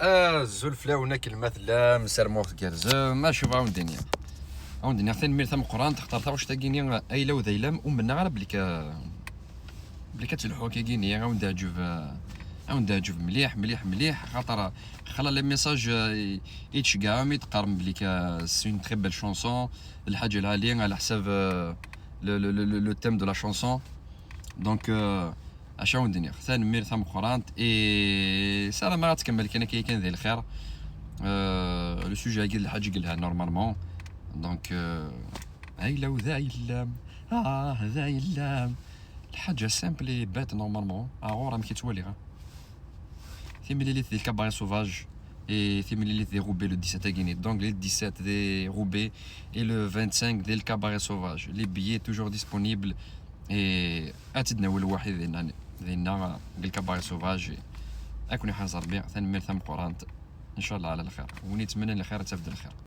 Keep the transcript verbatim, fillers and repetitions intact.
Azul fell-awen, akken ma tellam, sarmeɣ tgerrzem. Acu bɣa wen-d-iniɣ? Wen-d-iniɣ tanemmirt tameqqrant, xaṭer taɣect-agi-ni, ayla-w d ayla-m, umneɣ ara belli ka, belli ka telḥu akkagi-ni, a wen-d-teɛǧeb, a wen-d-teɛǧeb mliḥ, mliḥ, mliḥ, xaṭer xala les messages, euh, i, i d-tceggɛem, i d-qqarem belli ka c'est une très belle chanson, lḥaǧa lɛali, ɛla ḥsab, euh, le, le, le, le, le thème de la chanson. Donc, euh, acu wen-d-iniɣ, tanemmirt tameqqrant, et sarameɣ ad tkemmel kan akka kan di lxir. Euh, le sujet-agi d lḥaǧa i yelhan normalement. Donc, euh, ayla-w d ayla-m, ah, d ayla-m. Lḥaǧa simple et bête normalement. Aɣur amek i ttwaliɣ, ah. Timlilit di le Cabaret Sauvage et timlilit di Roubaix le dix-sept agini. Donc le dix-sept di Roubaix et le vingt-cinq di le Cabaret Sauvage. Les billets toujours disponibles et ad tt-id-nawi lwaḥid dinna, dinna deg le Cabaret Sauvage. Ad ken-iḥrez Rebbi, tanemmirt tameqqrant. Inchallah ɛla lxir. Win yettmennin lxir ad taf-d lxir.